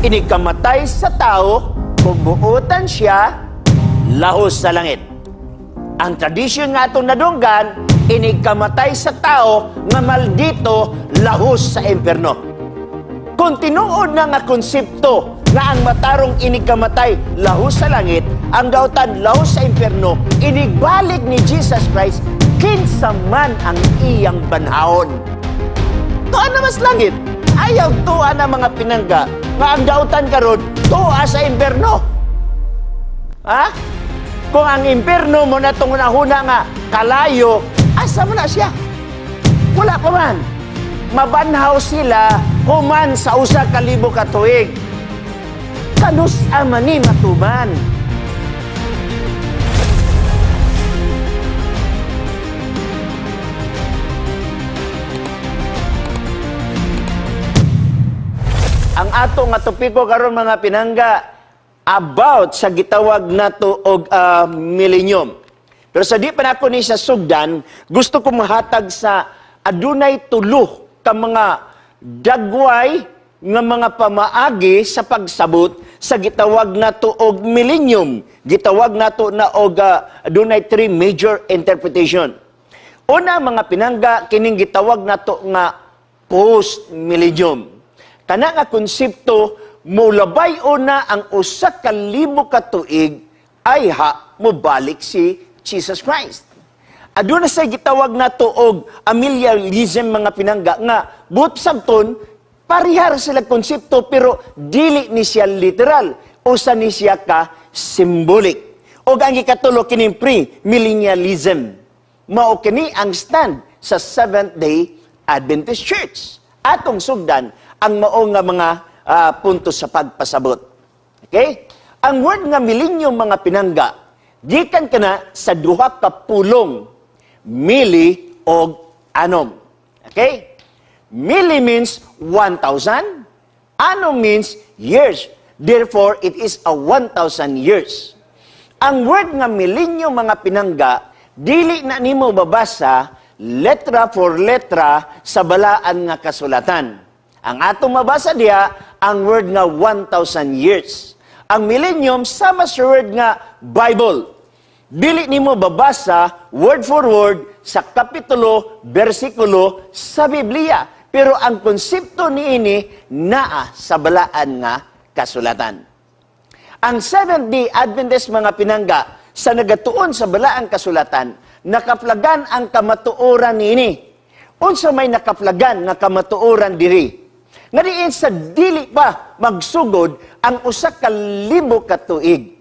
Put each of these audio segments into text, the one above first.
Inigkamatay sa tao, kung buutan siya, lahos sa langit. Ang tradisyon nga atong nadunggan, inigkamatay sa tao nga maldito, lahos sa impyerno. Kung tinuod na nga konsepto nga ang matarong inigkamatay lahos sa langit, ang dautan lahos sa impyerno, inigbalik ni Jesus Christ, kinsa man ang iyang banhaon. Tuan na mas langit. Ayaw tuwa na, mga pinangga, nga ang dautan karon tuwa sa impyerno. Ha? Kung ang impyerno mo na itong hunahuna nga kalayo, asa mo na siya? Wala pa man. Mabanhaw sila human sa 1000 ka tuig. Kanus ama ni matuman? Ang ato nga topiko karon, mga pinangga, about sa gitawag nato og millennium. Pero sa di pa nako ni sa sugdan, gusto ko mahatag sa adunay tulo ka mga dagway nga mga pamaagi sa pagsabot sa gitawag nato og millennium. Gitawag nato na og adunay three major interpretation. Una, mga pinangga, kining gitawag nato nga post-millennium. Kana nga konsepto molabay una ang 1000 ka tuig ay ha mobalik si Jesus Christ. Aduna sa gitawag nato og amillennialism, mga pinangga, nga buot sabton parihar sila konsepto pero dili ni siya literal, usa ni siya ka symbolic. Og ang ikatulo, kining pre-millennialism. Mao kini ang stand sa Seventh Day Adventist Church. Atong sugdan ang mao nga mga punto sa pagpasabot. Okay? Ang word nga millennium, mga pinangga, gikan kana sa duha ka pulong, mili og annum. Okay? Mili means 1,000, annum means years. Therefore, it is a 1,000 years. Ang word nga millennium, mga pinangga, dili na nimo babasa letra for letra sa balaan nga kasulatan. Ang atong mabasa diha, ang word nga 1,000 years. Ang millennium, sama sa word nga Bible. Dili nimo babasa word for word sa kapitulo, bersikulo sa Biblia. Pero ang konsepto niini naa sa balaan nga kasulatan. Ang Seventh-day Adventist, mga pinangga, sa nagatuon sa balaang kasulatan, nakaplagan ang kamatuoran niini. Unsa may nakaplagan nga kamatuoran diri? Nga diin sa dili pa magsugod ang 1000 ka tuig,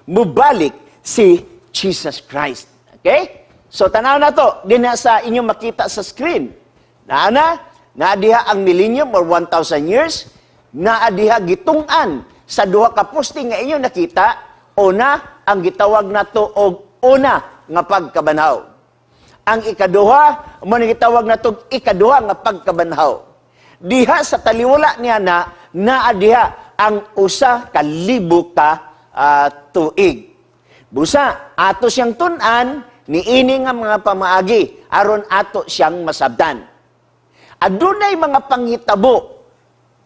mubalik si Jesus Christ. Okay? So tanaw na to, dinha sa inyong makita sa screen. Naa na, naa diha ang millennium or 1,000 years, naa diha gitung-an sa duha ka posting nga inyong nakita, una ang gitawag nato og una nga pagkabanhaw. Ang ikaduha, mo ni gitawag nato ikaduha nga pagkabanhaw. Diha sa taliwala niya na naa diha ang 1000 ka tuig. Busa, ato siyang tun-an niini nga mga pamaagi aron ato siyang masabtan. Adunay mga panghitabo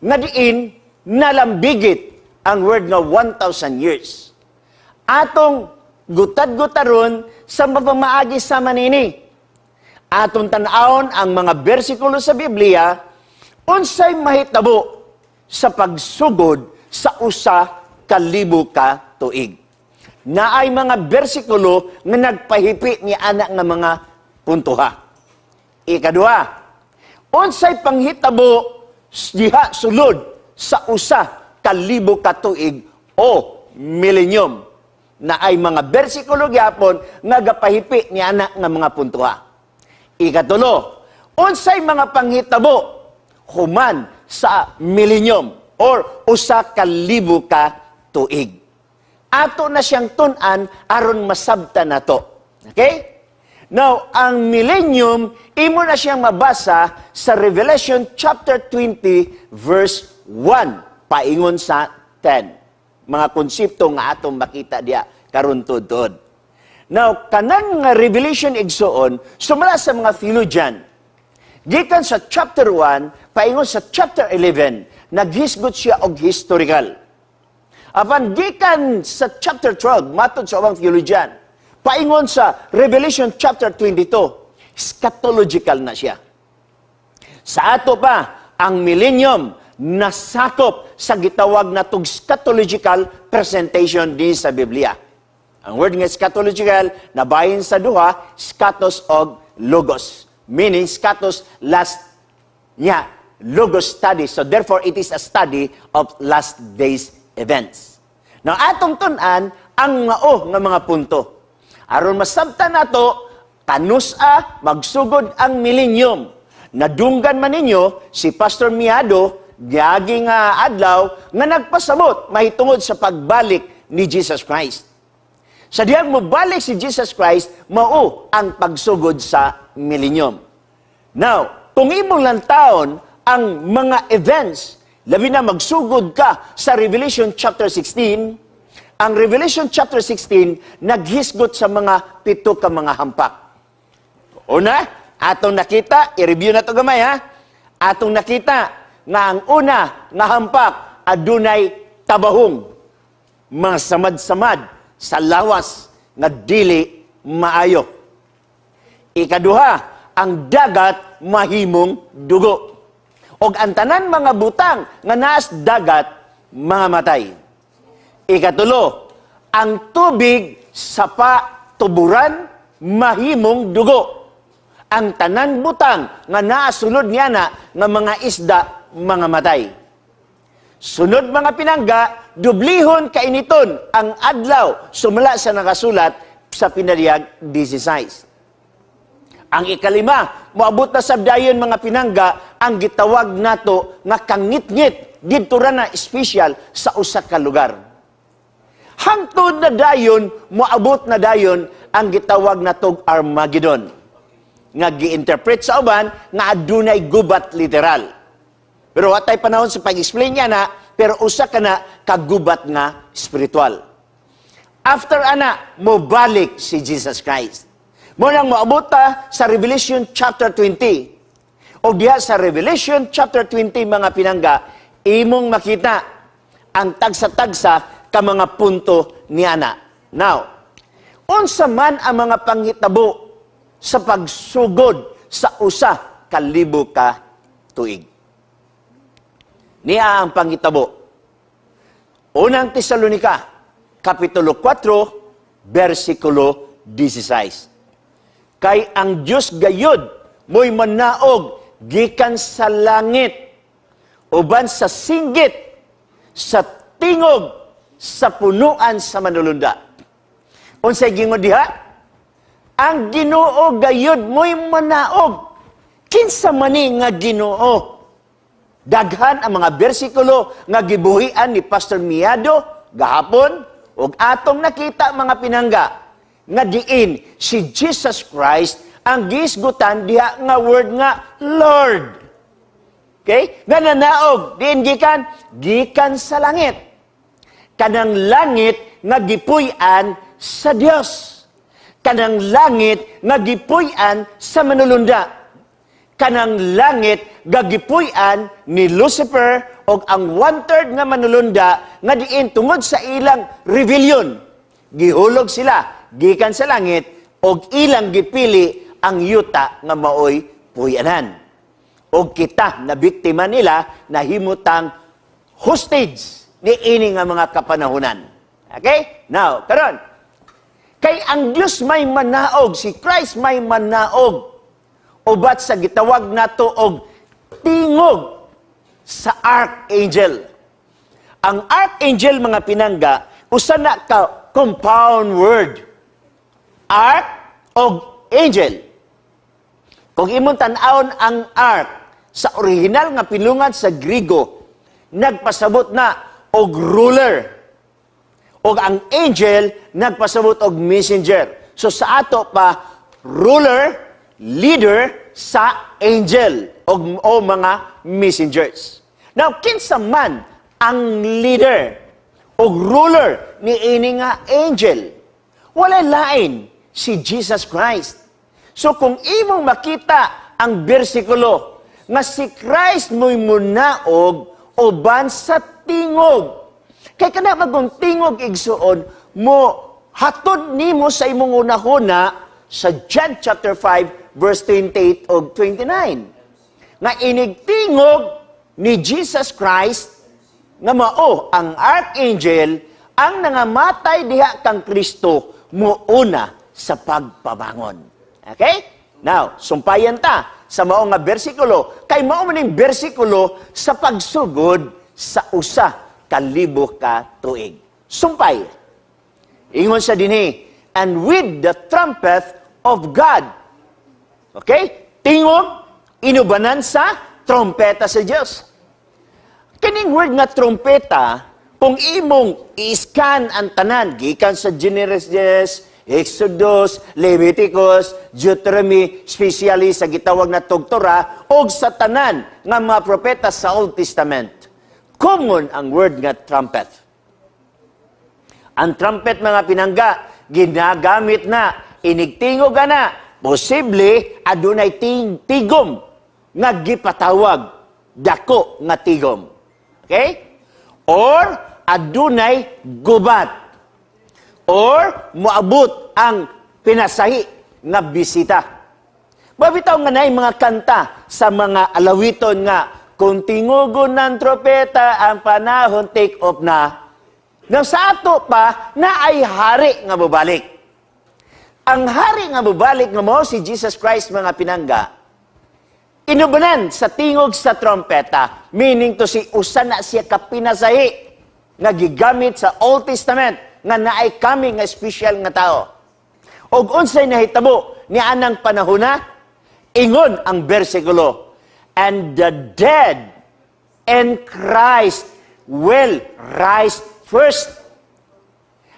nga diin nalambigit ang word nga 1,000 years. Atong gutad-gutaron sa mapamaagi sa manini. Atong tan-awon ang mga bersikulo sa Biblia unsay mahitabo sa pagsugod sa 1000 ka tuig. Naay mga bersikulo nga nagpahipi ni ana nga mga puntoha. Ikaduha, unsay panghitabo diha sulod sa 1000 ka tuig o millennium? Na ay mga bersikulo gyapon nga gapahipi ni ana nga mga puntoha. Ikatulo, unsay mga panghitabo human sa millennium or 1000 ka tuig? Ato na siyang tun-an aron masabtan nato. Okay? Now, ang millennium, imo na siyang mabasa sa Revelation chapter 20 verse 1 paingon sa 10. Mga konsepto nga atong makita diya karon tudtod. Now, kanang nga Revelation, igsoon, sumala sa mga theologian, Gikan sa chapter 1 paingon sa chapter 11, naghisgot siya og historical. Apan gikan sa chapter 12, matod sa ubang theologian, paingon sa Revelation chapter 22, eschatological na siya. Sa ato pa, ang millennium nasakop sa gitawag na tug eschatological presentation di sa Biblia. Ang word nga eschatological nabahin sa duha, eschatos og logos. Meaning, eschatos, last niya, logos, study. So therefore, it is a study of last days events. Now, atong tun-an ang mao nga mga punto. Aron masabtan nato kanusa magsugod ang millennium. Nadunggan man ninyo si Pastor Miado giagi nga adlaw nga nagpasabot mahitungod sa pagbalik ni Jesus Christ. Sa dihang mobalik si Jesus Christ, mao ang pagsugod sa millennium. Now, kung imong lantawon ang mga events, labi na magsugod ka sa Revelation chapter 16, ang Revelation chapter 16 naghisgot sa mga pito ka mga hampak. Una, atong nakita, i-review na to gamay ha. Atong nakita nga ang una nga hampak adunay tabahong, mga samad-samad sa lawas nga dili maayo. Ikaduha, ang dagat mahimong dugo. Og ang tanan mga butang nga naas dagat mga matay. Ikatulo, ang tubig sa patuburan mahimong dugo. Ang tanan butang nga naa sulod niya na nga mga isda mga matay. Sunod, mga pinangga, dublihon kainiton ang adlaw sumala sa nakasulat sa Pinadiyag 16. Ang ikalima, moabot na sab dayon, mga pinangga, ang gitawag nato nga kangitngit didto ra na espesyal sa usa ka lugar. Hangtod na dayon, moabot na dayon ang gitawag natog Armageddon, nga gi-interpret sa uban nga adunay gubat literal. Pero watay panahon sa pag-explain niya na, pero usa ka na kagubat nga spiritual. After ana, mobalik si Jesus Christ. Mo nang moabot ta sa Revelation chapter 20. O diha sa Revelation chapter 20, mga pinangga, imong makita ang tagsa-tagsa ka mga punto niana. Now, unsa man ang mga panghitabo sa pagsugod sa 1,000 ka tuig? Niya ang panghitabo. Unang Tesalonika, Kapitulo 4, versikulo 16. Kay ang Diyos gayud mo'y manaog gikan sa langit uban sa singgit sa tingog sa punuan sa manulunda. Unsay gingon diha? Ang Ginoo gayud mo'y manaog. Kinsa man ni nga Ginoo? Daghan ang mga bersikulo nga gibuhian ni Pastor Miado gahapon ug atong nakita, mga pinangga, nga diin si Jesus Christ ang gisgutan diha nga word nga Lord. Okay? Nga nanaog diin gikan gikan sa langit. Kanang langit nga gipuy-an sa Dios. Kanang langit nga gipuy-an sa manulunda, kanang langit gagipuy-an ni Lucifer og ang one-third nga manulunda nga diin tungod sa ilang rebellion gihulog sila gikan sa langit og ilang gipili ang yuta nga maoy puy-anan. Og kita na biktima nila, nahimutang hostage ni ini nga mga kapanahunan. Okay? Now, karon, kay ang Dios may manaog, si Christ may manaog ubat sa gitawag nato og tingog sa archangel. Ang archangel, mga pinangga, usa na ka compound word. Arch og angel. Kung imong tan-awon ang arch sa original nga pinulungan sa Grigo, nagpasabot na og ruler. Og ang angel nagpasabot og messenger. So sa ato pa, ruler, leader sa angel o mga messengers. Now, kinsa man ang leader o ruler ni ini nga angel? Wala lain si Jesus Christ. So kung imong makita ang bersikulo nga si Christ mo'y munaog uban sa tingog. Kay kana magong tingog, igsuon, mo hatod nimo sa imong hunahuna sa John chapter 5 verse 28 ug 29. Nga inigtingog ni Jesus Christ nga mao ang archangel, ang nangamatay diha kang Kristo muuna sa pagpabangon. Okay? Now, sumpayan ta sa mao nga bersikulo kay mao man ning bersikulo sa pagsugod sa 1000 ka tuig. Sumpay. Ingon sa dinhi, "And with the trumpet of God." Okay? Tingog, inubanan sa trompeta sa Diyos. Kining word nga trompeta, kung imong i-scan ang tanan, gikan sa Genesis, Exodus, Leviticus, Deuteronomy, especially sa gitawag na Torah, og sa tanan nga mga propeta sa Old Testament, common ang word nga trumpet. Ang trumpet, mga pinangga, ginagamit na, inigtingog na, posible adunay tigom nga gipatawag, dako nga tigom. Okay? Or adunay gubat. Or moabot ang pinasahi nga bisita. Mabitaw nga naay mga kanta sa mga alawiton nga kung tingugon ng trompeta, ang panahon take off na. Nga sa ato pa na ay hari nga mobalik. Ang hari nga mobalik nga mao si Jesus Christ, mga pinangga, inubanan sa tingog sa trompeta, meaning to say usa na siya kapinasahi nga gigamit sa Old Testament nga naay kami nga special nga tao. Og unsay nahitabo ni anang panahona? Ingon ang bersikulo, "And the dead in Christ will rise first."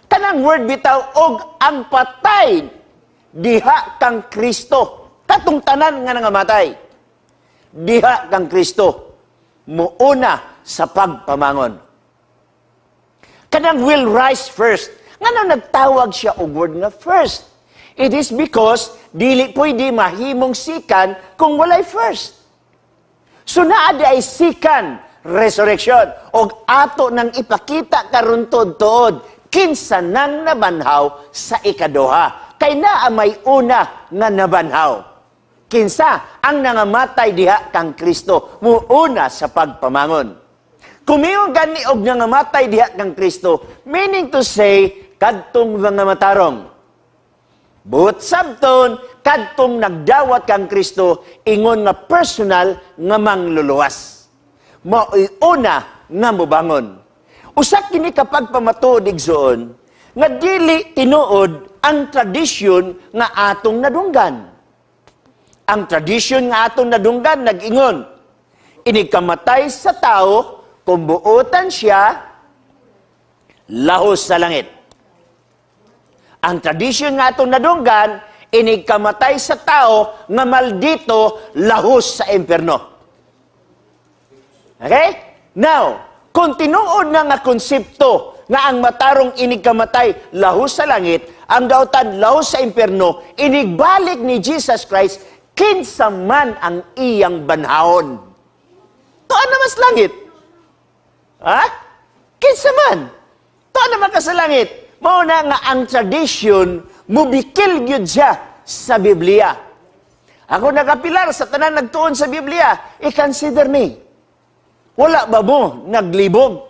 Kanang word bitaw og ang patay diha kang Kristo. Katong tanan nga nangamatay diha kang Kristo muuna sa pagpamangon. Kanang "will rise first." Ngano nagtawag siya og word nga "first"? It is because dili pwede mahimong second kung walay first. So naa di ay second resurrection. Og ato nang ipakita karon tuod kinsa nang nabanhaw sa ikaduha. Kay naa may una nga nabanhaw. Kinsa ang nangamatay diha kang Kristo muuna sa pagpamangon. Kumingon gani og nangamatay diha kang Kristo, meaning to say kadtong mga matarong. Buot sabton, kadtong nagdawat kang Kristo, ingon nga personal nga mangluluwas. Mao'y una nga mobangon. Usa kini kapag pamatuod, igsoon, nga dili tinuod ang tradisyon nga atong nadunggan. Ang tradisyon nga atong nadunggan nag-ingon, inigkamatay sa tao, kung buotan siya, lahos sa langit. Ang tradisyon nga atong nadunggan, inigkamatay sa tao nga maldito, lahos sa impierno. Okay? Now, kung tinuod na nga konsepto nga ang matarong inigkamatay lahos sa langit, ang dautan lahos sa impierno, inigbalik ni Jesus Christ, kinsa man ang iyang banhawon? Tuan naman sa langit. Ha? Kinsa man? Tuan naman ka sa langit. Mao na nga ang tradition mubikil gyud siya sa Biblia. Ako nagapilar sa tanan nagtuon sa Biblia, i-consider me. Wala ba mo naglibog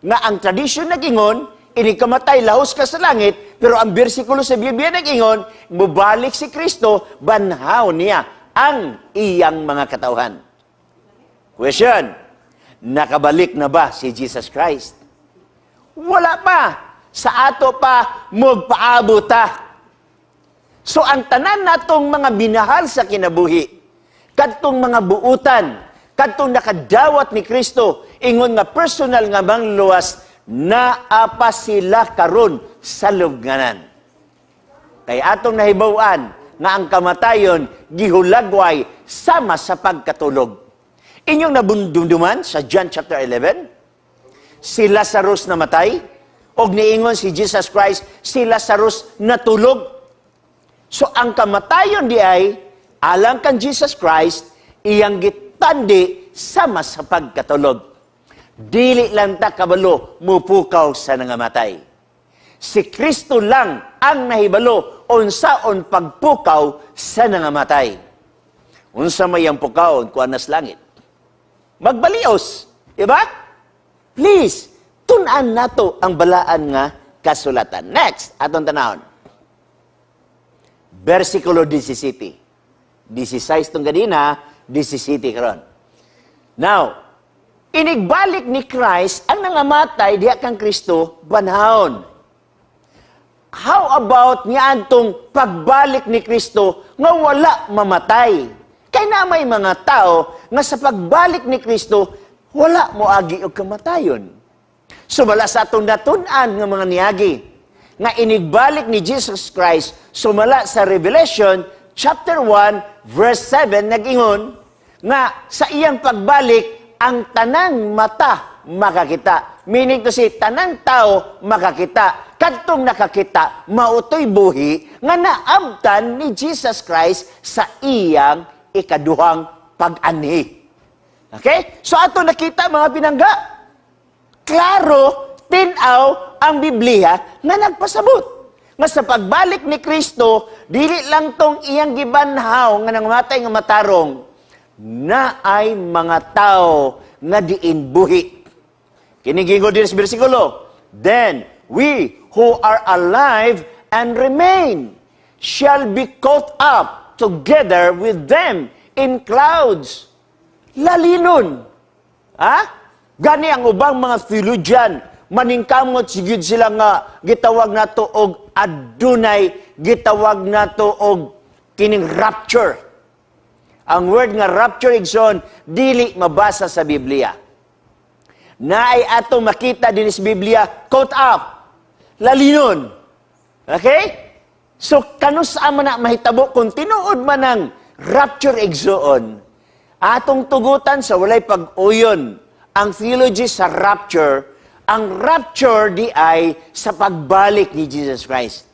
nga ang tradisyon nagingon, inigkamatay lahos ka sa langit, pero ang bersikulo sa Biblia nagingon, mubalik si Kristo, banhaw niya ang iyang mga katawhan? Question, nakabalik na ba si Jesus Christ? Wala pa. Sa ato pa, mugpaabot ta. So ang tanan natong mga binahal sa kinabuhi, kadtong mga buutan, kadtong nakadawat ni Kristo, ingon nga personal nga mangluwas, naa pa sila karon sa lubnganan. Kay atong nahibaw-an nga ang kamatayon gihulagway sama sa pagkatulog. Inyong nabundumduman sa John chapter 11, si Lazarus namatay, og niingon si Jesus Christ, si Lazarus natulog. So ang kamatayon di ay Alang kang Jesus Christ, iyang gitandi sama sa pagkatulog. Dili lang ta kabalo mupukaw sa nangamatay. Si Kristo lang ang nahibalo unsaon pagpukaw sa nangamatay. Unsa may ang pukawon kuan nas langit? Magbalios, di ba? Please, tun-an nato ang balaan nga kasulatan. Next, atong tanawon. Versikulo 17. 16 tong ganina, 17 karon. Now, inigbalik ni Christ ang nangamatay diha kang Kristo banhawon. How about niadtong pagbalik ni Kristo nga wala mamatay? Kay na may mga tao nga sa pagbalik ni Kristo wala moagi og kamatayon. Sumala sa atong natun-an nga mga niagi nga inigbalik ni Jesus Christ, sumala sa Revelation chapter 1 verse 7, nag-ingon nga sa iyang pagbalik ang tanang mata makakita. Meaning to say, tanang tao makakita. Kadtong nakakita, mao to'y buhi nga naabtan ni Jesus Christ sa iyang ikaduhang pag-anhi. Okay? So ato nakita, mga pinangga, klaro, tinaw ang Biblia nga nagpasabot nga sa pagbalik ni Kristo, dili lang tong iyang gibanhaw nga nangamatay nga matarong, na ay mga tao nga diin buhi. Kini giingon din sa bersikulo, "Then we who are alive and remain shall be caught up together with them in clouds." Lalinon. Ha? Gani ang ubang mga theologian, maningkamot sigid sila nga gitawag nato og adunay gitawag nato og kining rapture. Ang word nga rapture, igsoon, dili mabasa sa Biblia. Naay ato makita din sa Biblia, caught up. Lalinon. Okay? So, kanus-a man na mahitabo kung tinuod man ang rapture, igsoon? Atong tugutan sa walay pag-uyon ang theology sa rapture, ang rapture di ay sa pagbalik ni Jesus Christ.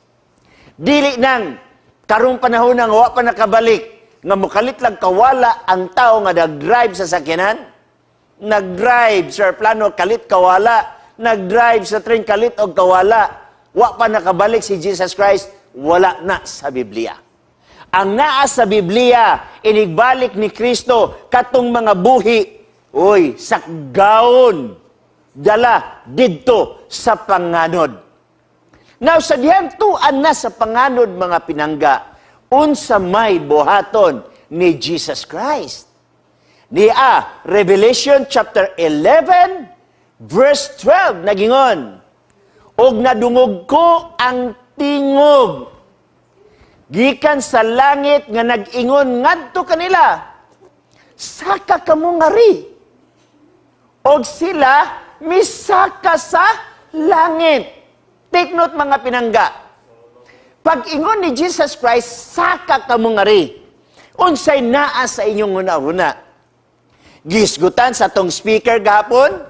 Dili nang karong panahon nang wa pa nakabalik nga mukalit lang kawala ang tao nga nag-drive sa sakyanan, nag-drive sa plano kalit kawala, nag-drive sa train kalit og kawala. Wa pa nakabalik si Jesus Christ, wala na sa Biblia. Ang naa sa Biblia, inigbalik ni Kristo katong mga buhi, uy, sakgaon, dala didto sa panganod. Now, sa dihang tuan na sa panganod, mga pinangga, unsa may buhaton ni Jesus Christ? Nia, Revelation chapter 11, verse 12, nagingon, "Og nadungog ko ang tingog gikan sa langit nga nag-ingon ngadto kanila, 'Saka kamo ngari.' Og sila misaka sa langit." Take note, mga pinangga. Pag-ingon ni Jesus Christ, "Saka kamo ngari." Unsay naa sa inyong huna-huna? Gisgutan sa tong speaker gahapon,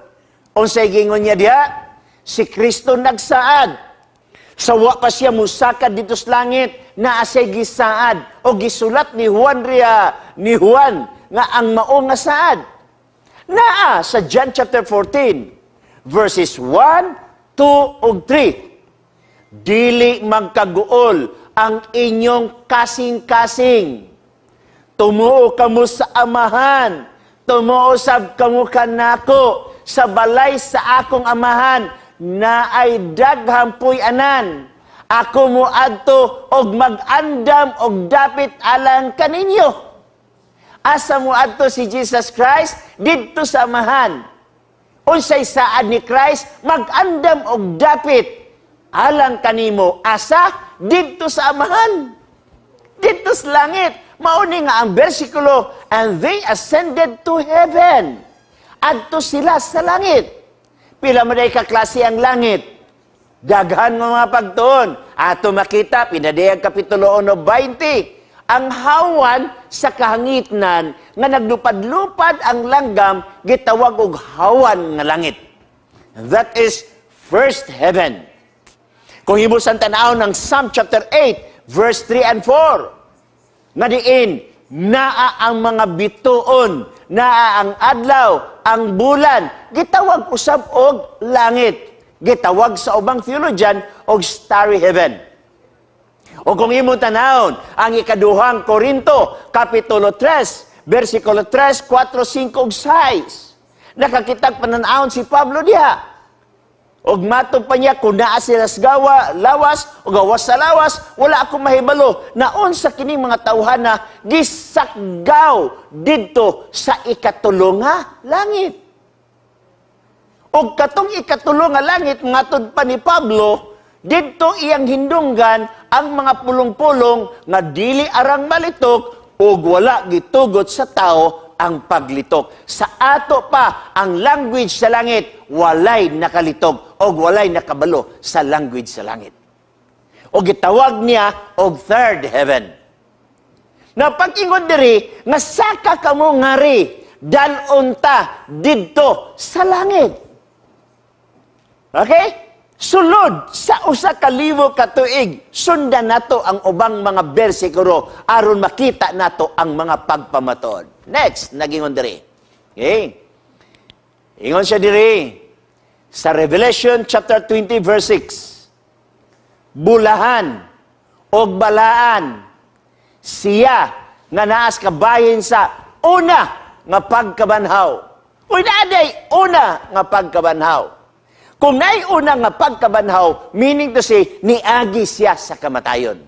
unsay gingon niya diha? Si Kristo nagsaad. Sa wa pa siya musaka dito sa langit, naa siya'y gisaad o gisulat ni Juan riya, ni Juan nga ang mao nga saad. Naa sa John chapter 14 verses 1, 2 ug 3. "Dili magkaguol ang inyong kasing-kasing. Tumuo kamo sa Amahan, tumuo sab kamo kanako. Sa balay sa akong Amahan naay daghang puy-anan. Ako moadto og mag-andam og dapit alang kaninyo." Asa mo adto si Jesus Christ? Didto sa Amahan. Unsay saad ni Christ? Mag-andam og dapit alang kanimo. Asa? Didto sa Amahan. Didto sa langit. Mao ni nga ang bersikulo, "And they ascended to heaven." Adto sila sa langit. Pila man ka klase ang langit? Daghan nga mga pagtuon. Ato makita, pinadayag Kapitulo 1:20. Ang hawan sa kahangitnan nga naglupad-lupad ang langgam, gitawag og hawan nga langit. That is first heaven. Kung himo sang tanaw ng Psalm chapter 8, verse 3 and 4, nga diin Naa ang mga bituon, naa ang adlaw, ang bulan, gitawag usab og langit. Gitawag sa ubang theologian og starry heaven. O kung imong tanawon, ang Ikaduhang Korinto, Kapitulo 3, versikulo 3, 4, 5 ug 6. Nakakitag pananawon si Pablo diha. Og matod pa niya, kung naa sila sa gawa, lawas, o gawas sa lawas, wala ako mahibalo na unsa kining mga tawhana gisakgaw didto sa ikatulo nga langit. Og katong ikatulo nga langit, matod pa ni Pablo, didto iyang hindunggan ang mga pulong-pulong nga dili arang malitok ug wala gitugot sa tao ang paglitok. Sa ato pa, ang language sa langit, walay nakalitok o walay nakabalo sa language sa langit. O gitawag niya og third heaven. Na pag-ingon diri, nga saka kamo ngari, dal-on ta didto sa langit. Okay? Sulod sa 1000 ka tuig, sundan nato ang ubang mga bersikulo aron makita nato ang mga pagpamatuod. Next, nagingon diri. Okay? Ingon siya diri sa Revelation chapter 20 verse 6. Bulahan og balaan siya nga naas kabahin sa una nga pagkabanhaw. Uy, naa una nga pagkabanhaw. Kung naay una nga pagkabanhaw, meaning to say, niagi siya sa kamatayon.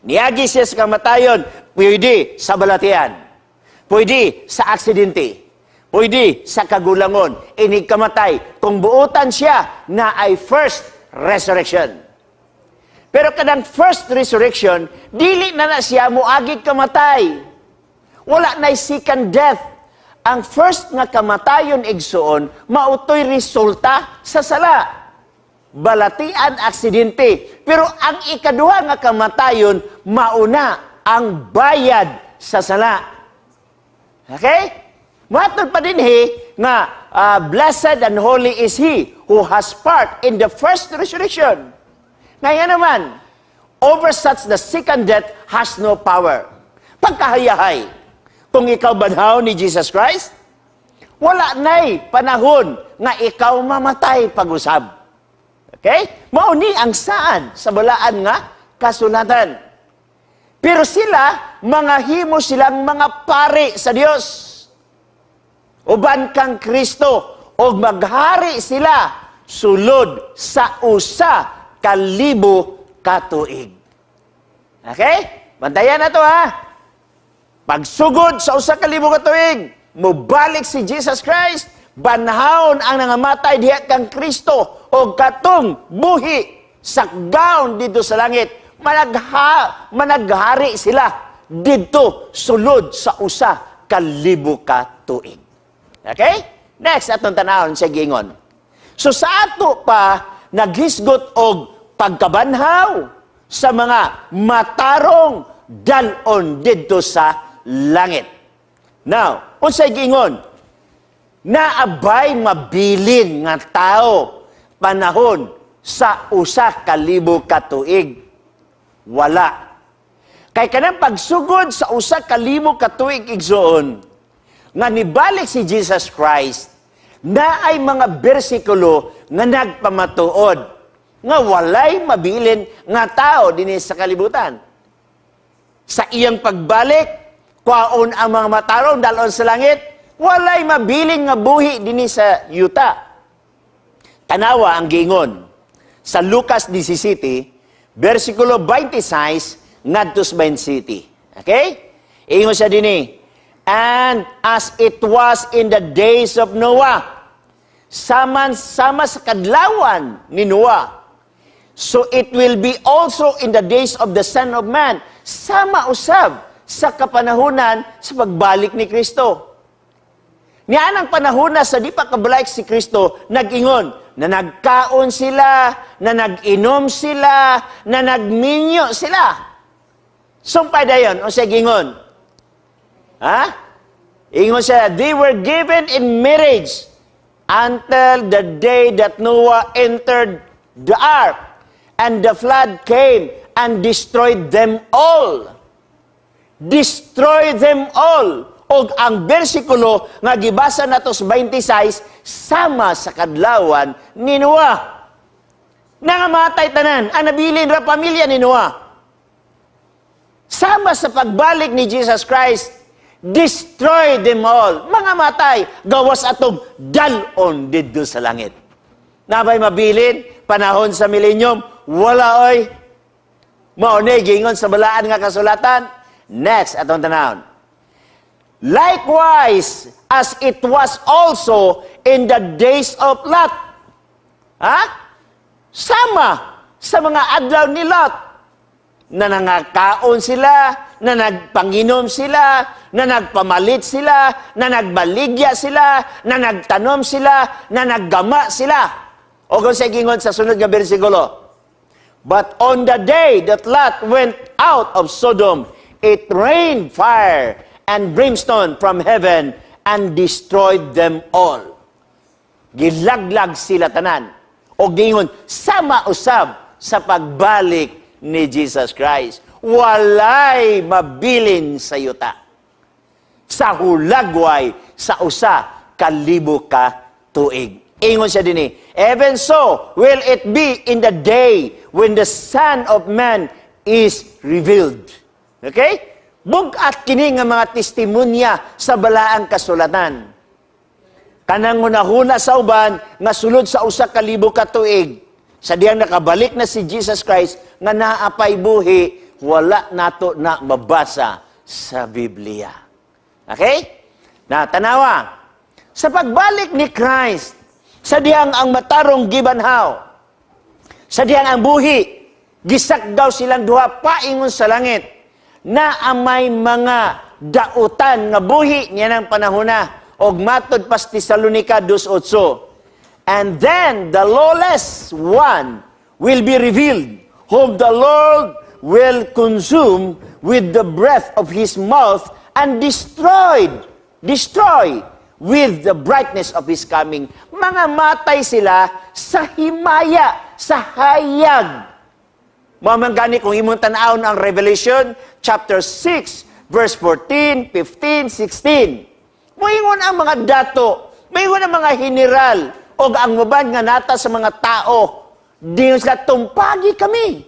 Niagi siya sa kamatayon, pwede sa balatian, pwede sa aksidente, pwede sa kagulangon, inig kamatay. Kung buutan siya na ay first resurrection. Pero kanang first resurrection, dili na na siya muagi kamatay. Wala na second death. Ang first nga kamatayon, igsuon, mao toy resulta sa sala. Balatian, aksidente. Pero ang ikaduha nga kamatayon, mauna ang bayad sa sala. Okay? Matod pa dinhi nga blessed and holy is he who has part in the first resurrection. Ngayon naman, over such the second death has no power. Pagkahayahay, kung ikaw banhaw ni Jesus Christ, wala na'y panahon nga ikaw mamatay pag-usab. Okay? Mao ni ang saan sa balaan nga kasulatan. Pero sila, mga himo silang mga pari sa Dios. Uban kang Kristo, og maghari sila sulod sa 1000 ka tuig. Okay? Bantayan na to, ha. Pagsugod sa 1000 ka tuig, mubalik si Jesus Christ, banhawon ang nangamatay diha kang Kristo o katong buhi sakgaon didto sa langit. Managhari sila didto sulod sa 1000 ka tuig. Okay? Next, atong tanawon sa gingon. So sa ato pa, naghisgot og pagkabanhaw sa mga matarong dalon didto sa langit. Now, unsay giingon? Naa bay mabilin nga tao panahon sa 1000 ka tuig? Wala. Kay kanang pagsugod sa 1000 ka tuig, igsoon, nga nibalik si Jesus Christ, naay mga bersikulo nga nagpamatuod nga walay mabilin nga tao dinhi sa kalibutan. Sa iyang pagbalik, kwaon ang mga matarong, dalon sa langit, walay mabilin nga buhi dinhi sa yuta. Tanawa ang giingon sa Lucas 17, versikulo 26 ngadto sa 27. Okay? Ingon siya dinhi, "And as it was in the days of Noah," saman sama sa kadlawan ni Noah, "so it will be also in the days of the Son of Man." Sama usab sa kapanahunan sa pagbalik ni Kristo. Niya ang panahon na sa di pa kabalik si Kristo, nag-ingon na nagkaon sila, na nag-inom sila, na nagminyo sila. Sumpay dayon, o sa gingon? Ha? Ingon siya, "They were given in marriage until the day that Noah entered the ark, and the flood came and destroyed them all." Destroy them all. Og ang bersikulo nga gibasa nato sa 26, sama sa kadlawan ni Noah. Nangamatay tanan, ang nabilin ra pamilya ni Noah. Sama sa pagbalik ni Jesus Christ, destroy them all. Mga matay, gawas atong dal-on didto sa langit. Naa bay mabilin, panahon sa millennium? Wala oy. Mao ni giingon sa balaan nga kasulatan. Next, atong tanawon. Likewise, as it was also in the days of Lot. Ha? Sama sa mga adlaw ni Lot na nangakaon sila, na nagpanginom sila, na nagpamalit sila, na nagbaligya sila, na nagtanom sila, na naggama sila. O kung sa gingon sa sunod nga bersikulo, "But on the day that Lot went out of Sodom, it rained fire and brimstone from heaven and destroyed them all." Gilaglag sila tanan. O gingon, sama usab sa pagbalik ni Jesus Christ. Walay mabilin sa yuta sa hulagway sa 1,000 ka tuig. Ingon siya dinhi, "Even so will it be in the day when the Son of Man is revealed." Okay? Bug-at kini nga mga testimonya sa balaang kasulatan. Kanang hunahuna sa uban nga sulod sa 1,000 ka tuig, sa diyang nakabalik na si Jesus Christ nga naa pay buhi, wala nato na mabasa sa Biblia. Okay? Na tanawa. Sa pagbalik ni Christ, sa diyang ang matarong gibanhaw, sa diyang ang buhi, gisakdaw silang duha paingon sa langit, na may mga dautan nga buhi niya ng panahona og matod pa sa Tesalonica 2:8. "And then the lawless one will be revealed, whom the Lord will consume with the breath of his mouth and destroy with the brightness of his coming." Mga matay sila sa himaya, sa hayag. Mao man gani kung imong tan-awon ang Revelation chapter 6 verse 14, 15, 16. Moingon ang mga dato, moingon ang mga general o ang uban nga nata sa mga tao. Diyon sila, "Tumpagi kami.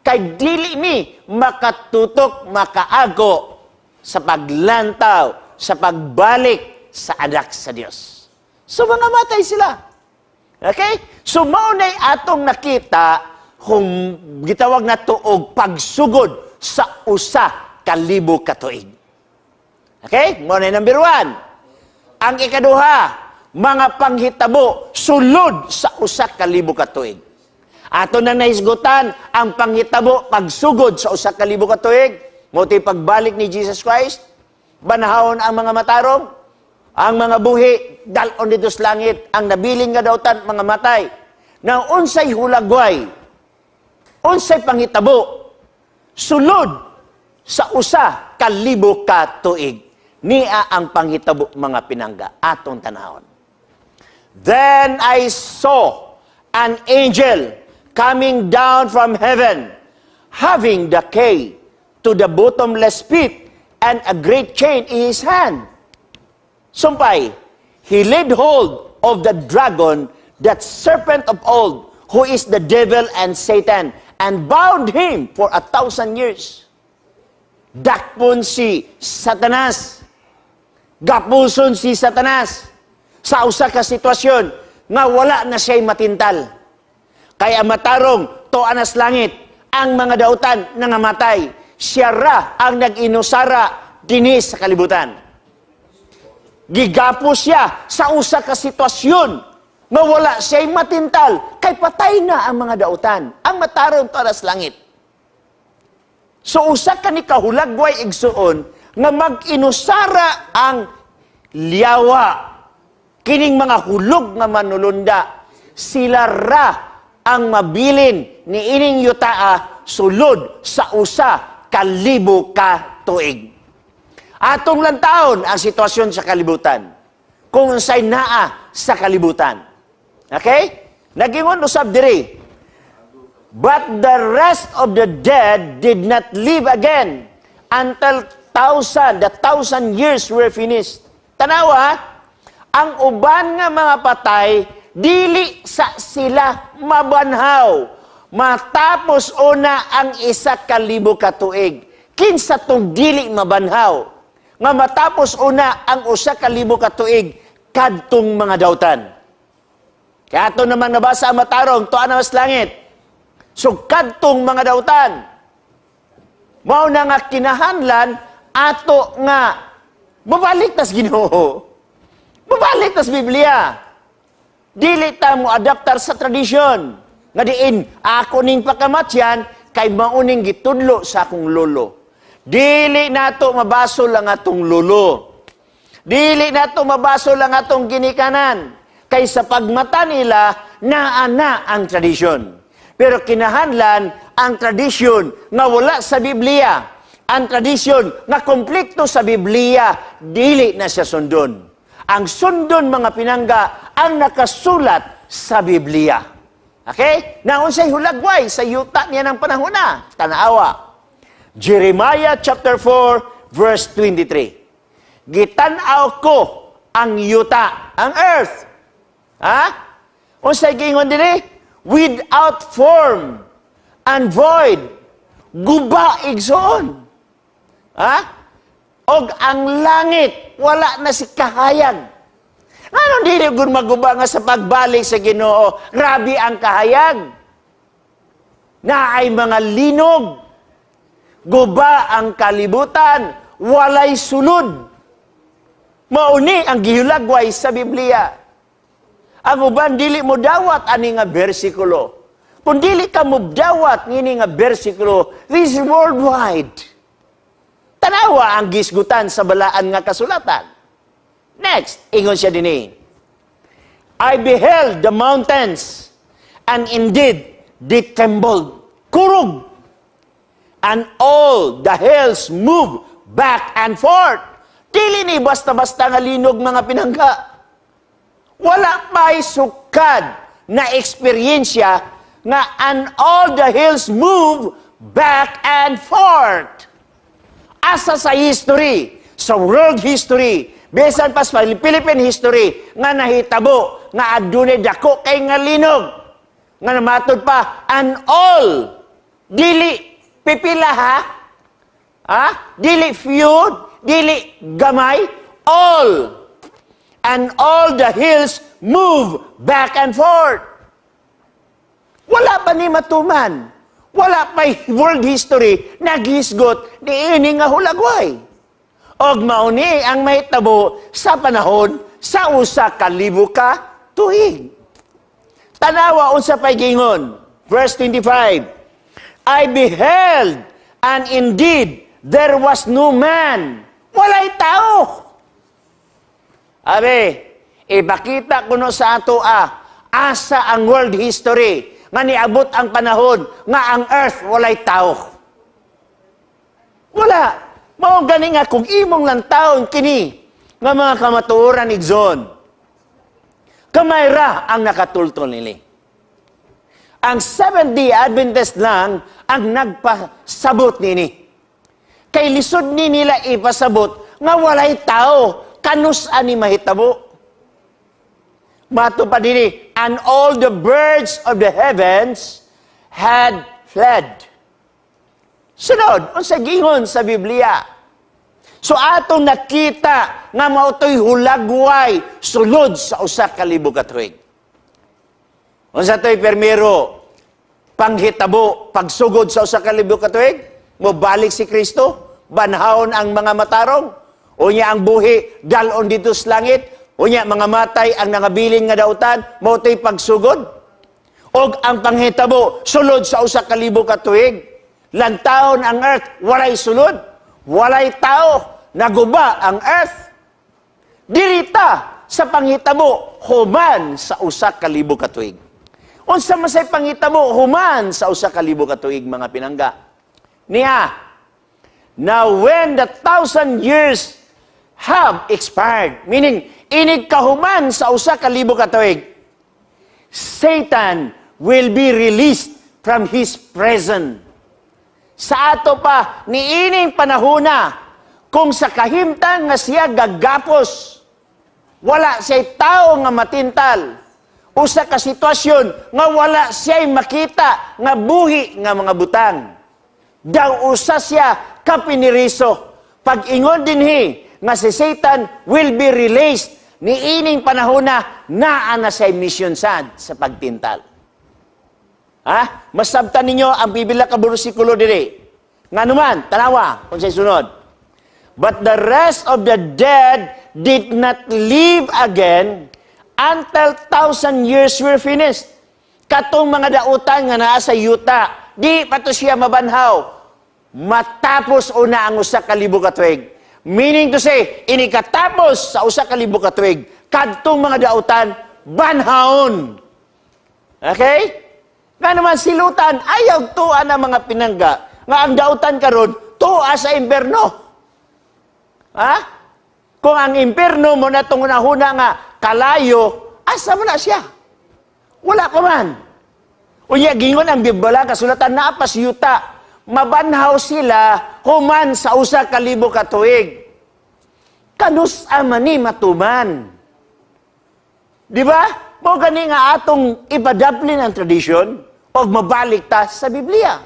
Kay dili mi makatutok, makaago sa paglantaw, sa pagbalik sa anak sa Dios." So mga matay sila. Okay? So mao na'y atong nakita kung gitawag na og pagsugod sa 1,000 ka tuig. Okay? Mao na number 1. Ang ikaduha, mga panghitabo sulod sa 1,000 ka tuig. Ato na nahisgutan ang panghitabo pagsugod sa 1,000 ka tuig, mao pagbalik ni Jesus Christ, banhawon ang mga matarong, ang mga buhi, dal-on didto sa langit, ang nabilin nga dautan, mga matay. Na unsay hulagway, unsay panghitabo, sulod sa 1,000 ka tuig? Nia ang panghitabo, mga pinangga, atong tanawon. "Then I saw an angel coming down from heaven, having the key to the bottomless pit and a great chain in his hand." Sumpay, "He laid hold of the dragon, that serpent of old, who is the devil and Satan, and bound him for 1,000 years." Dakpon si Satanas. Gapuson si Satanas sa usa ka sitwasyon nga wala na siya'y matintal. Kaya matarong tuwa na sa langit, ang mga dautan nangamatay. Siya ra ang nag-inusara dinhi sa kalibutan. Gigapos siya sa usa ka sitwasyon nga wala siya'y matintal kay patay na ang mga dautan. Ang matarong tuwa sa langit. So usa ka ni kahulagway, igsuon, nga mag-inusara ang liyawa. Kining mga hulog nga manulunda, sila ra ang mabilin ni ining yutaa sulod sa 1,000 ka tuig. Atong lantawon ang sitwasyon sa kalibutan. Kung unsay naa sa kalibutan. Okay? Nagingon usab diri, "But the rest of the dead did not live again until the 1,000 years were finished. Tanawa, ang uban nga mga patay, dili sa sila mabanhaw matapos una ang 1,000 ka tuig. Kinsa tong dili mabanhaw nga matapos una ang 1,000 ka tuig? Kadtong mga dautan. Kaya ato naman nabasa, ang matarong tuwa na mas langit. So kadtong mga dautan. Mao na nga kinahanglan ato nga mabalik tas Ginoo. Mabalik tas Biblia. Dili ta mo adaptar sa tradisyon. Nga diin ako ning pakamatyan kay mauning gitudlo sa akong lolo. Dili nato mabasol ang atong lolo. Dili nato mabasol ang atong ginikanan. Kay sa pagmata nila, naa na ang tradisyon. Pero kinahanglan ang tradisyon nga wala sa Biblia, ang tradisyon nga konflikto sa Biblia, dili na siya sundon. Ang sundon, mga pinangga, ang nakasulat sa Biblia. Okay? Na unsay hulagway sa yuta niya ng panahon na? Tanawa. Jeremiah chapter 4 verse 23. Gitan-aw ko ang yuta, ang earth. Ha? Unsay giingon dinhi? Without form and void. Guba, igsoon. Ha? Og ang langit wala na si kahayag. Nganong dili gud maguba nga sa pagbalik sa Ginoo, grabe ang kahayag? Na ay mga linog. Guba ang kalibutan, walay sulod. Mauni ang gihulagway sa Biblia. Ang uban dili mo dawat ani nga bersikulo. Kung dili ka mo dawat ngini nga bersikulo, this is worldwide. Tanawa ang gisgutan sa balaan nga kasulatan. Next, ingon siya dinhi. I beheld the mountains, and indeed they trembled. Kurog. And all the hills moved back and forth. Dili ni basta-basta nga linog, mga pinangga. Wala pa'y sukad na eksperyensya nga and all the hills move back and forth. Asa sa history, sa world history, bisan pa sa Philippine history, nga nahitabo, nga adunay dako kay nga linog, nga namatod pa, and all, dili pipila ha, ha? Dili few, dili gamay, all. And all the hills move back and forth. Wala pa ni matuman. Wala pa world history naghisgot ni ini nga hulagway. Og mauni ang mahitabo sa panahon sa 1,000 ka tuig. Tanawa unsa pay gingon. Verse 25. I beheld, and indeed there was no man. Walay tao. Abe, ipakita kuno sa ato asa ang world history nga niabot ang panahon nga ang earth walay tao. Wala. Mao gani nga kung imong lang taon kini nga mga kamatuoran, igsoon, kamay ra ang nakatultol nili. Ang Seventh-day Adventist lang ang nagpasabot nini. Kay lisod ni nila ipasabot nga walay tao, kanus ani mahitabo. Mato pa dinhi, and all the birds of the heavens had fled. Sunod, unsa gingon sa Biblia? So atong nakita nga mao to'y hulagway sulod sa 1,000 ka tuig. Unsa to'y permero panghitabo pagsugod sa 1,000 ka tuig? Mobalik si Kristo, banhawon ang mga matarong, unya ang buhi dalon dito sa langit, unya mga matay ang nangabilin nga dautan, mao to'y pagsugod. Og ang panghitabo sulod sa 1,000 ka tuig, lantawon ang earth, walay sulod, walay tao, naguba ang earth. Dirita sa panghitabo human sa 1,000 ka tuig. Unsa man say panghitabo human sa 1,000 ka tuig, mga pinangga? Niya, now when the 1,000 years have expired, meaning inig kahuman sa 1,000 ka tuig, Satan will be released from his prison. Sa ato pa, niining panahona, Kung sa kahimtang nga siya gagapos, wala siya'y tao nga matintal. Usa ka sitwasyon nga wala siya'y makita nga buhi nga mga butang. Daw usa siya kapiniriso. Pag-ingon dinhi nga si Satan will be released ni ining panahon na naa na siya'y mission sad sa pagtintal. Ha? Masabtan ninyo ang pipila ka bersikulo diri. Nga naman, tanawa kung sa'y sunod. "But the rest of the dead did not live again until 1,000 years were finished." Katong mga dautan nga naa sa yuta, di pa to siya mabanhaw. Matapos una ang 1,000 ka tuig. Meaning to say, inikatapos sa 1,000 ka tuig, kadtong mga dautan, banhaon. Okay? Nga naman silutan, ayaw tuwa na mga pinangga, nga ang dautan karon tuwa sa imperno. Ha? Kung ang imperno mo na itong unahuna nga kalayo, asa mo na siya? Wala pa man. Unya, gingon ang Biblia, kasulatan na pas yuta. Mabanhaw sila human sa 1,000 ka tuig. Kanus man ni matuman? Di ba? Mo gani nga atong ipadaplin ang tradisyon o mabalik ta sa Biblia.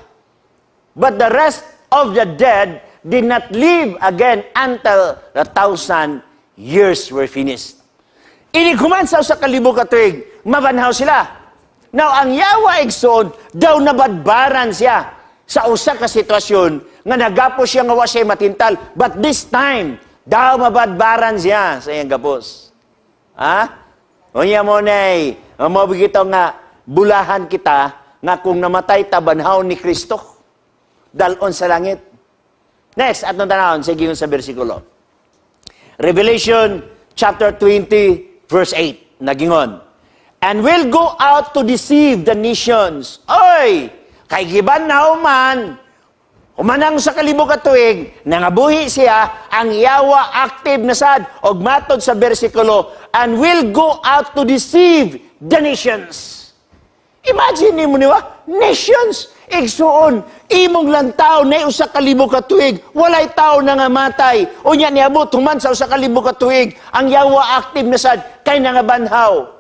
"But the rest of the dead did not live again until the 1,000 years were finished." Inig human sa 1,000 ka tuig, mabanhaw sila. Now, ang yawa, igsoon, daw nabadbaran siya sa usa ka sitwasyon nga nagapos siya nga wa siya matintal. But this time, daw mabadbaran siya sa iyang gapos. Ha? Unya mo nay, mo nga bulahan kita nga kung namatay ta, banhaw ni Kristo. Dalon sa langit. Next, atong tanawon, sige sa bersikulo. Revelation chapter 20, verse 8, nagingon, "And will go out to deceive the nations." Oy! Kay gibanhaw man, humanang 1,000 ka tuig, nangabuhi siya, ang yawa active na sad, og matod sa bersikulo, "and will go out to deceive the nations." Imagine nimo ni ba? Nations! Igsuon, imong lantaw na 1,000 ka tuig, walay tao na nga matay. Unya niabot human sa 1,000 ka tuig, ang yawa active na sad kay nangabanhaw.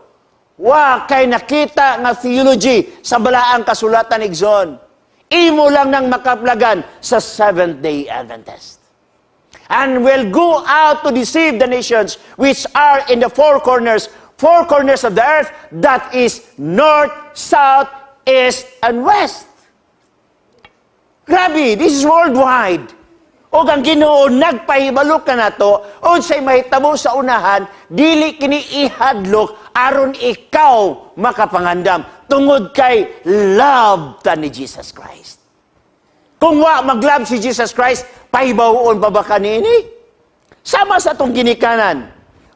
Wa kay nakita nga theology sa balaang kasulatan, igsoon. Imo lang nang makaplagan sa Seventh-day Adventist. "And will go out to deceive the nations which are in the four corners of the earth, that is north, south, east, and west." Grabe, this is worldwide. O ang Ginoo nagpahibalo kanato unsay mahitabo sa unahan, dili kini ihadlok aron ikaw makapangandam tungod kay love ta ni Jesus Christ. Kung wa mag-love si Jesus Christ, pahibawon pa ba kanini? Sama sa atong ginikanan.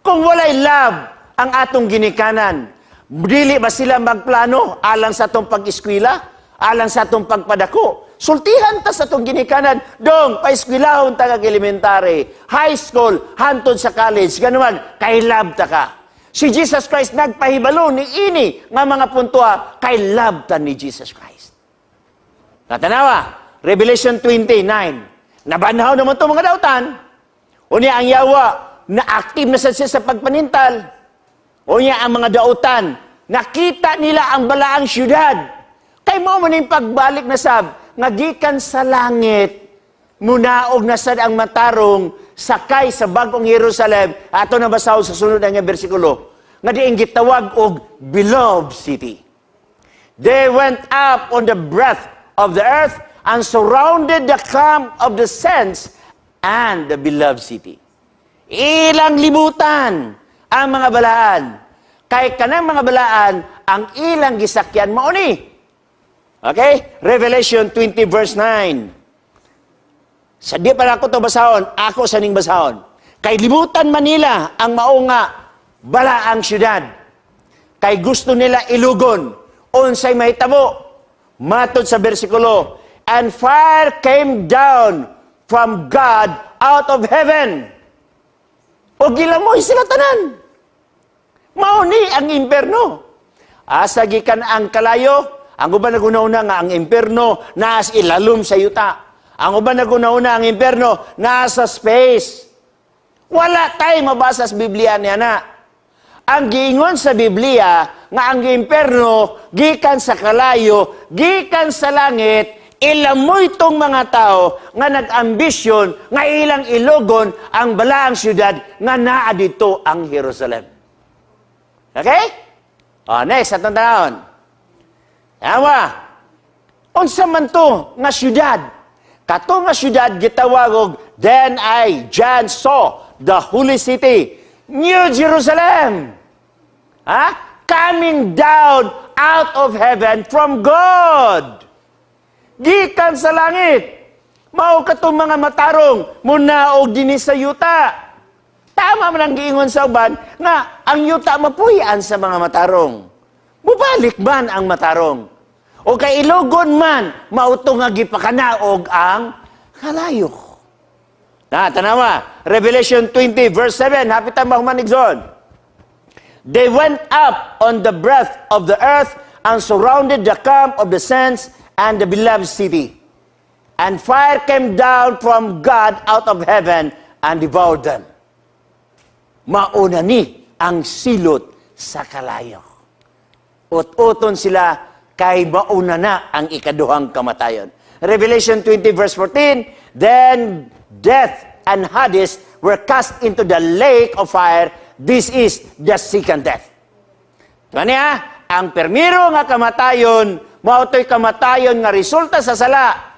Kung walay love ang atong ginikanan, dili ba sila magplano alang sa atong pag-eskwela, alang sa atong pagpadako? Sultihan ta sa atong ginikanan, dong, paeskwelahon ta kag elementary, high school, hantod sa college, ganuman, kay love ta ka. Si Jesus Christ nagpahibalo ni ini nga mga puntoa kay love ta ni Jesus Christ. Natanawa, Revelation 29. Nabanhaw naman ito mga dautan. Unya ang yawa, na active na sa siya sa pagpanintal. Unya ang mga dautan, nakita nila ang balaang syudad. Kay mo man yung pagbalik na sab, nga gikan sa langit, munaog na sad ang matarong sakay sa bagong Jerusalem. Ato na basahon sa sunod nga bersikulo. Nga diin gitawag og beloved city. "They went up on the breadth of the earth and surrounded the camp of the saints and the beloved city." Ilang libutan ang mga balaan. Kay kanang mga balaan, ang ilang gisakyan mao ni. Okay? Revelation 20 verse 9. Sa di pa ako to basahon, ako sa ning basahon. Kay libutan Manila ang mao nga balaang syudad. Kay gusto nila ilugon unsay mahitabo? Matod sa bersikulo, "And fire came down from God out of heaven." O gilamoy sila tanan. Mao ni ang imperno. Asa gikan ang kalayo? Ang uban naguna-una nga ang imperno naas ilalom sa yuta. Ang uban naguna-una ang impyerno nasa space. Wala tay mabasa sa Biblia niya na. Ang giingon sa Biblia nga ang impyerno gikan sa kalayo, gikan sa langit, ilamoy tong mga tao nga nag-ambisyon nga ilang ilogon ang balaang syudad nga naa dito ang Jerusalem. Okay? Oh, next, atong tanawon. Yawa. Unsa man to nga syudad? Kato nga syudad gitawag og, "Then I, John, saw the holy city, New Jerusalem." Ha? Coming down out of heaven from God. Gikan sa langit. Mao katong mga matarong munaog dinhi sa yuta. Tama man ang giingon sa uban nga ang yuta mapuy-an sa mga matarong. Mubalik man ang matarong. O kay ilogon man, mao to nga gipakanaog ang kalayo. Na, tanawa. Revelation 20 verse 7. Hapit ang mahuman, igsoon. "They went up on the breadth of the earth and surrounded the camp of the saints and the beloved city. And fire came down from God out of heaven and devoured them." Mauna ni ang silot sa kalayo. Ut-uton sila kay mauna na ang ikaduhang kamatayon. Revelation 20 verse 14, "Then death and Hades were cast into the lake of fire. This is the second death." Diba niya? Ang permiro nga kamatayon, mao to'y kamatayon nga resulta sa sala.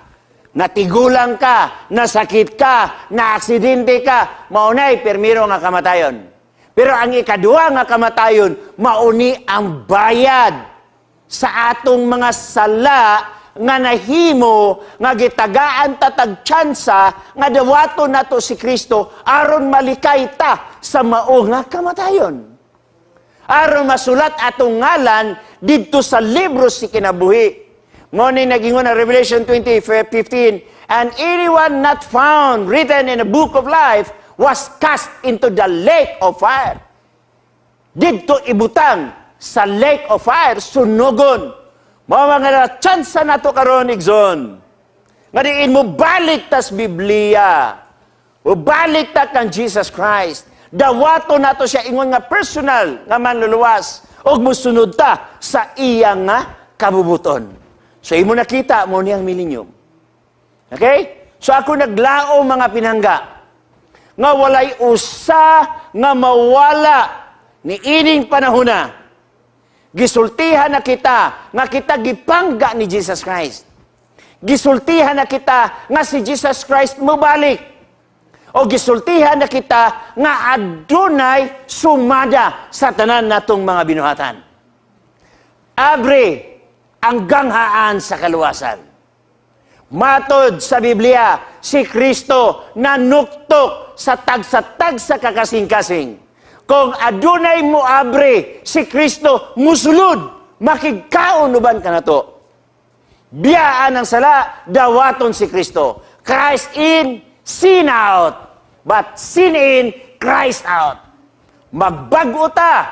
Natigulang ka, nasakit ka, naaksidente ka, mao na'y permiro nga kamatayon. Pero ang ikaduha nga kamatayon, mauni ang bayad sa atong mga sala nga nahimo nga gitagaan ta tag tsansa nga dawaton nato si Kristo aron malikay ta sa mao nga kamatayon. Aron masulat atong ngalan didto sa libro sa kinabuhi. Mao ni nagingon ang Revelation 20:15, "And anyone not found written in the book of life was cast into the lake of fire." Didto ibutang sa lake of fire, sunugon. Mao mga tsansa nato karon, igsoon, nga diin mo balik tas Biblia. O balik ta kang Jesus Christ. Dawato nato siya ingon nga personal nga manluluwas ug musunod ta sa iya nga kabubuton. So imo nakita mao niyang millennium. Okay? So ako naglao, mga pinangga, nga walay usa nga mawala ni ining panahona. Gisultihan na kita nga kita gipangga ni Jesus Christ. Gisultihan na kita nga si Jesus Christ mubalik. O gisultihan na kita nga adunay sumada sa tanan natong mga binuhatan. Abre ang ganghaan sa kaluwasan. Matod sa Biblia, si Kristo nanuktok sa tagsa-tagsa ka kasing-kasing. Kung adunay mo abre, si Kristo musulod, makigkaon uban kanato. Biyaan ang sala, dawaton si Kristo. Christ in, sin out. But sin in, Christ out. Magbag-o ta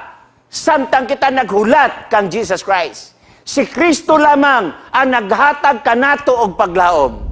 samtang kita naghulat kang Jesus Christ. Si Kristo lamang ang naghatag kanato og paglaom.